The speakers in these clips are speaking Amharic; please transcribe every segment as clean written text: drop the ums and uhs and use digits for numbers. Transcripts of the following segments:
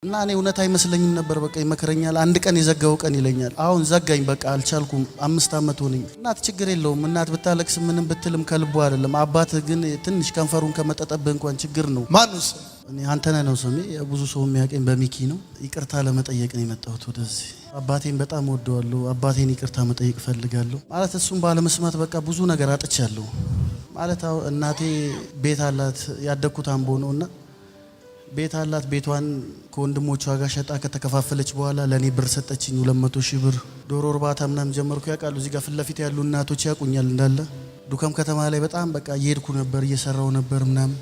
እና እኔ እውነት አይመስለኝም ነበር። በቃ ይመክረኛል። አንድ ቀን የዘጋው ቀን ይለኛል። አሁን ዘጋኝ፣ በቃ አልቻልኩም። 5 ዓመት ሆነኝ። እናት ችግር የለውም፣ እናት ብታለቅስ ምንም ብትልም ከልቡ አይደለም። አባት ግን ትንሽ ከንፈሩን ከመጠጠብህ እንኳን ችግር ነው። ማነው ስም? እኔ አንተነህ ነው ስሜ። ብዙ ሰው የሚያውቀኝ በሚኪ ነው። ይቅርታ ለመጠየቅ ነው የመጣሁት ወደዚህ። አባቴን በጣም ወደዋለሁ። አባቴን ይቅርታ መጠየቅ እፈልጋለሁ። ማለት እሱም ባለመስማት በቃ ብዙ ነገር አጥቻለሁ። ማለት አሁን እናቴ ቤት አላት፣ ያደግኩት አምቦ ነው እና ቤት አላት። ቤቷን ከወንድሞቿ ጋር ሸጣ ከተከፋፈለች በኋላ ለእኔ ብር ሰጠችኝ፣ 200,000 ብር። ዶሮ እርባታ ምናምን ጀመርኩ። ያውቃሉ፣ እዚህ ጋር ፊት ለፊት ያሉ እናቶች ያውቁኛል እንዳለ። ዱከም ከተማ ላይ በጣም በቃ እየሄድኩ ነበር፣ እየሰራው ነበር ምናምን።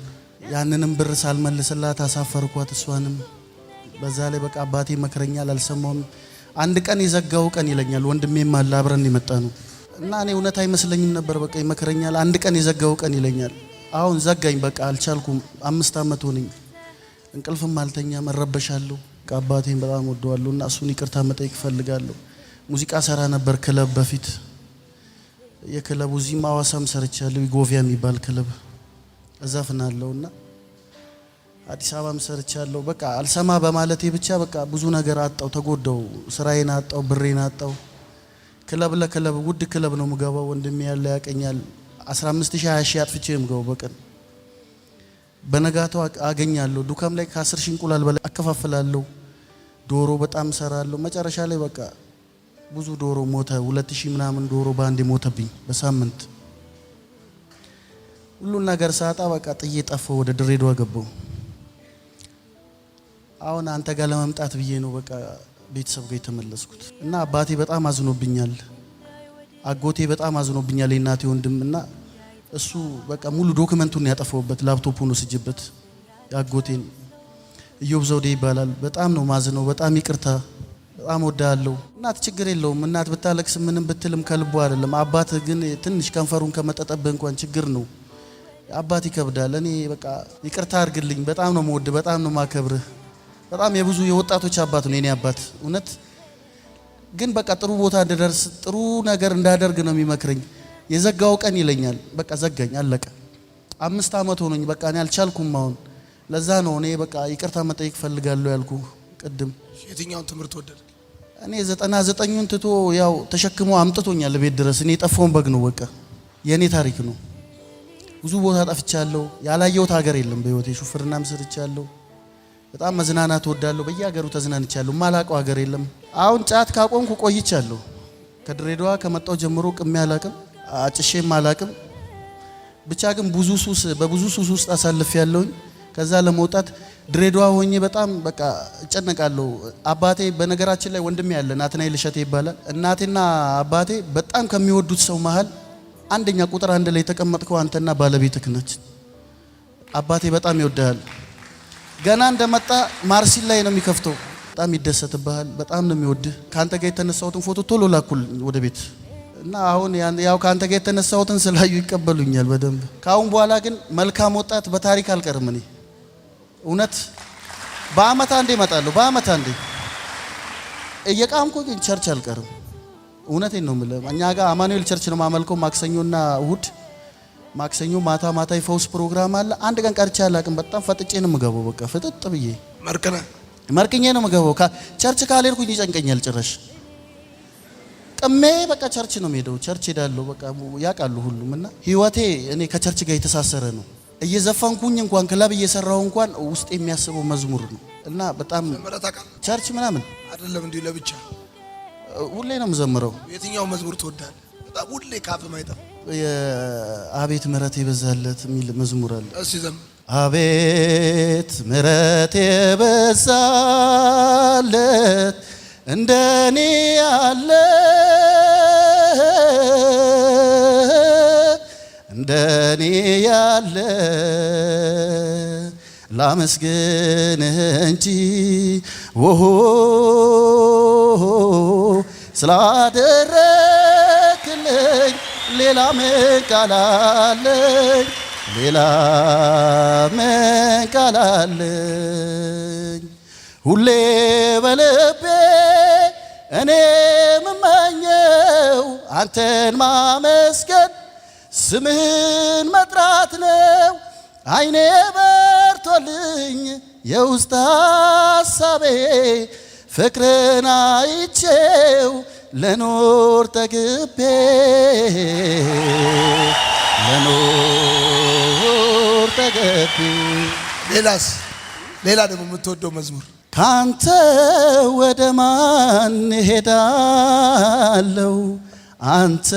ያንንም ብር ሳልመልስላት አሳፈርኳት እሷንም። በዛ ላይ በቃ አባቴ መክረኛል፣ አልሰማውም። አንድ ቀን የዘጋው ቀን ይለኛል። ወንድሜም አለ፣ አብረን የመጣ ነው እና እኔ እውነት አይመስለኝም ነበር። በቃ ይመክረኛል። አንድ ቀን የዘጋው ቀን ይለኛል። አሁን ዘጋኝ፣ በቃ አልቻልኩም። 5 ዓመት ሆነኝ። እንቅልፍም አልተኛም፣ እረበሻለሁ። አባቴን በጣም ወደዋለሁ እና እሱን ይቅርታ መጠየቅ እፈልጋለሁ። ሙዚቃ ሰራ ነበር ክለብ በፊት፣ የክለቡ እዚህም አዋሳም ሰርቻለሁ። ኢጎቪያ የሚባል ክለብ እዘፍናለሁ እና አዲስ አበባም ሰርቻለሁ። በቃ አልሰማ በማለቴ ብቻ በቃ ብዙ ነገር አጣው፣ ተጎዳው። ስራዬን አጣው፣ ብሬን አጣው። ክለብ ለክለብ ውድ ክለብ ነው የምገባው። ወንድሜ ያለ ያቀኛል። 15 ሺህ 20 ሺህ አጥፍቼ ነው የምገባው በቀን፣ በነጋታው አገኛለሁ። ዱካም ላይ ከ10 ሺህ እንቁላል በላይ አከፋፍላለሁ። ዶሮ በጣም ሰራለሁ። መጨረሻ ላይ በቃ ብዙ ዶሮ ሞተ። 2000 ምናምን ዶሮ በአንድ ሞተብኝ በሳምንት። ሁሉን ነገር ሳጣ በቃ ጥዬ ጠፋሁ። ወደ ድሬዳዋ ገባሁ። አሁን አንተ ጋር ለመምጣት ብዬ ነው በቃ ቤተሰብ ጋር የተመለስኩት እና አባቴ በጣም አዝኖብኛል። አጎቴ በጣም አዝኖብኛል፣ የእናቴ ወንድም፣ እና እሱ በቃ ሙሉ document ኡን ያጠፋውበት፣ ላፕቶፑን ወስጅበት የአጎቴን፣ ኢዮብ ዘውዴ ይባላል። በጣም ነው ማዝነው። በጣም ይቅርታ፣ በጣም ወዳለሁ። እናት ችግር የለውም፣ እናት ብታለቅስ ምንም ብትልም ከልቡ አይደለም። አባት ግን ትንሽ ከንፈሩን ከመጠጠብህ እንኳን ችግር ነው። አባት ይከብዳል። እኔ በቃ ይቅርታ አድርግልኝ። በጣም ነው የምወድህ፣ በጣም ነው ማከብርህ። በጣም የብዙ የወጣቶች አባት ነው የኔ አባት። እውነት ግን በቃ ጥሩ ቦታ እንድደርስ፣ ጥሩ ነገር እንዳደርግ ነው የሚመክረኝ። የዘጋው ቀን ይለኛል። በቃ ዘጋኝ፣ አለቀ። 5 ዓመት ሆኖኝ በቃ እኔ አልቻልኩም። አሁን ለዛ ነው እኔ በቃ ይቅርታ መጠየቅ ፈልጋለሁ ያልኩ ቅድም። የትኛውን ትምህርት ወደድክ? እኔ 99ኙን ትቶ ያው ተሸክሞ አምጥቶኛል ቤት ድረስ። እኔ የጠፋውን በግ ነው፣ በቃ የእኔ ታሪክ ነው። ብዙ ቦታ ጠፍቻለሁ። ያላየሁት ሀገር የለም በህይወቴ። ሹፍርናም ሰርቻለሁ። በጣም መዝናናት እወዳለሁ። በየሀገሩ ተዝናንቻለሁ። ማላውቀው ሀገር የለም። አሁን ጫት ካቆምኩ ቆይቻለሁ። ከድሬዳዋ ከመጣሁ ጀምሮ ቅሜ አላቅም፣ አጭሼም አላቅም። ብቻ ግን ብዙ ሱስ፣ በብዙ ሱስ ውስጥ አሳልፍ ያለውኝ። ከዛ ለመውጣት ድሬዳዋ ሆኜ በጣም በቃ እጨነቃለሁ። አባቴ፣ በነገራችን ላይ ወንድሜ ያለ ናትናኤል እሸቴ ይባላል። እናቴና አባቴ በጣም ከሚወዱት ሰው መሀል አንደኛ ቁጥር አንድ ላይ የተቀመጥከው አንተና ባለቤትህ ነች። አባቴ በጣም ይወድሃል። ገና እንደመጣ ማርሲል ላይ ነው የሚከፍተው። በጣም ይደሰትብሃል። በጣም ነው የሚወድህ። ከአንተ ጋር የተነሳሁትን ፎቶ ቶሎ ላኩል ወደ ቤት እና አሁን ያው ከአንተ ጋር የተነሳሁትን ስላዩ ይቀበሉኛል በደንብ። ከአሁን በኋላ ግን መልካም ወጣት በታሪክ አልቀርም። እኔ እውነት በአመት አንዴ እመጣለሁ። በአመት አንዴ እየቃምኩ ግን church አልቀርም። እውነቴን ነው የምልህ። እኛ ጋር አማኑኤል church ነው የማመልከው ማክሰኞና እሁድ። ማክሰኞ ማታ ማታ የፈውስ ፕሮግራም አለ። አንድ ቀን ቀርቼ አላውቅም። በጣም ፈጥጬ ነው የምገባው። በቃ ፍጥጥ ብዬ መርቅነህ መርቅኜ ነው የምገባው። Church ካልሄድኩኝ ይጨንቀኛል ጭራሽ። ቅሜ በቃ church ነው የምሄደው። Church ሄዳለሁ። በቃ ያውቃሉ ሁሉም እና ህይወቴ እኔ ከ church ጋር የተሳሰረ ነው። እየዘፈንኩኝ እንኳን፣ ክለብ እየሰራሁ እንኳን ውስጥ የሚያስበው መዝሙር ነው እና በጣም ዘምረህ ታውቃለህ? Church ምናምን አይደለም፣ እንዲሁ ለብቻ። ሁሌ ነው የምዘምረው። የትኛው መዝሙር ትወዳለህ? በጣም ሁሌ ካፍህ ማይጠፋ። አቤት ምሕረት የበዛለት የሚል መዝሙር አለ። እስኪ ዘምር። አቤት ምሕረት የበዛለት እንደኔ ያለ፣ እንደኔ ያለ፣ ላመስግንህ እንጂ ኦሆ ስላደረክልኝ፣ ሌላ ምን ቃል አለኝ? ሌላ ምን ቃል አለኝ? ሁሌ በልቤ እኔ የምመኘው አንተን ማመስገን፣ ስምህን መጥራት ነው። አይኔ በርቶ ተፈቶልኝ የውስጥ ሐሳቤ፣ ፍቅርን አይቼው ልኖር ጠግቤ፣ ልኖር ጠግቤ። ሌላስ? ሌላ ደግሞ የምትወደው መዝሙር? ካንተ ወደ ማን እሄዳለሁ? አንተ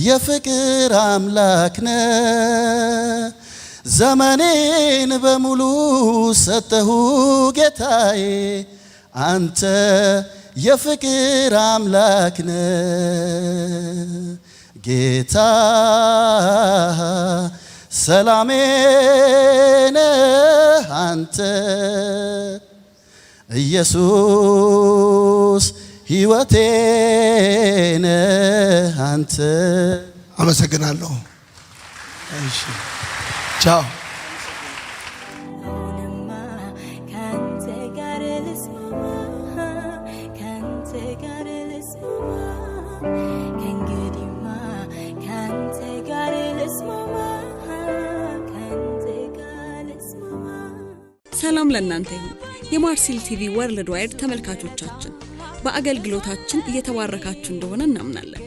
የፍቅር አምላክ ነህ። ዘመኔን በሙሉ ሰጠሁ ጌታዬ፣ አንተ የፍቅር አምላክ ነህ። ጌታ ሰላሜ ነህ አንተ፣ ኢየሱስ ሕይወቴ ነህ አንተ። አመሰግናለሁ። እሺ፣ ቻው። አሁንማ ካንተ ጋር ልስማማ፣ ካንተ ጋር ልስማማ፣ ከእንግዲህማ ካንተ ጋር ልስማማ፣ ካንተ ጋር ልስማማ። ሰላም ለእናንተ ይሁን። የማርሲል ቲቪ Worldwide ተመልካቾቻችን፣ በአገልግሎታችን እየተባረካችሁ እንደሆነ እናምናለን።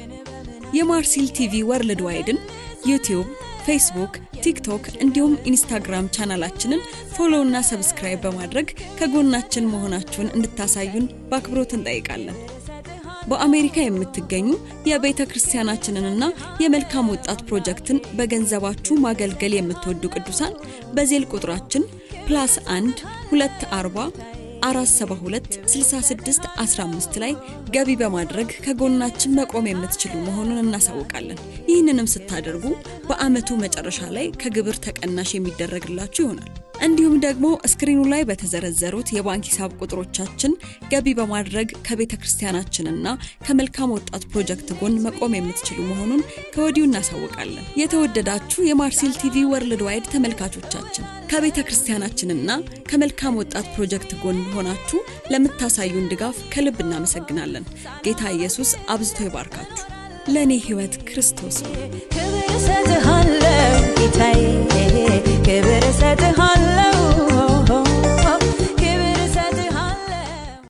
የማርሲል ቲቪ Worldwide ን ዩቲዩብ፣ ፌስቡክ፣ ቲክቶክ እንዲሁም ኢንስታግራም ቻናላችንን follow እና subscribe በማድረግ ከጎናችን መሆናችሁን እንድታሳዩን በአክብሮት እንጠይቃለን። በአሜሪካ የምትገኙ የቤተ ክርስቲያናችንንና የመልካም ወጣት ፕሮጀክትን በገንዘባችሁ ማገልገል የምትወዱ ቅዱሳን በ Zelle ቁጥራችን +1 240 472 66 15 ላይ ገቢ በማድረግ ከጎናችን መቆም የምትችሉ መሆኑን እናሳውቃለን። ይህንንም ስታደርጉ በአመቱ መጨረሻ ላይ ከግብር ተቀናሽ የሚደረግላችሁ ይሆናል። እንዲሁም ደግሞ screen ኑ ላይ በተዘረዘሩት የባንክ ሂሳብ ቁጥሮቻችን ገቢ በማድረግ ከቤተ ክርስቲያናችንና ከመልካም ወጣት ፕሮጀክት ጎን መቆም የምትችሉ መሆኑን ከወዲሁ እናሳውቃለን። የተወደዳችሁ የማርሲል ቲቪ Worldwide ተመልካቾቻችን፣ ከቤተ ክርስቲያናችንና ከመልካም ወጣት ፕሮጀክት ጎን ሆናችሁ ለምታሳዩን ድጋፍ ከልብ እናመሰግናለን። ጌታ ኢየሱስ አብዝቶ ይባርካችሁ። ለእኔ ህይወት ክርስቶስ ነው። ክብር እሰጥሃለሁ።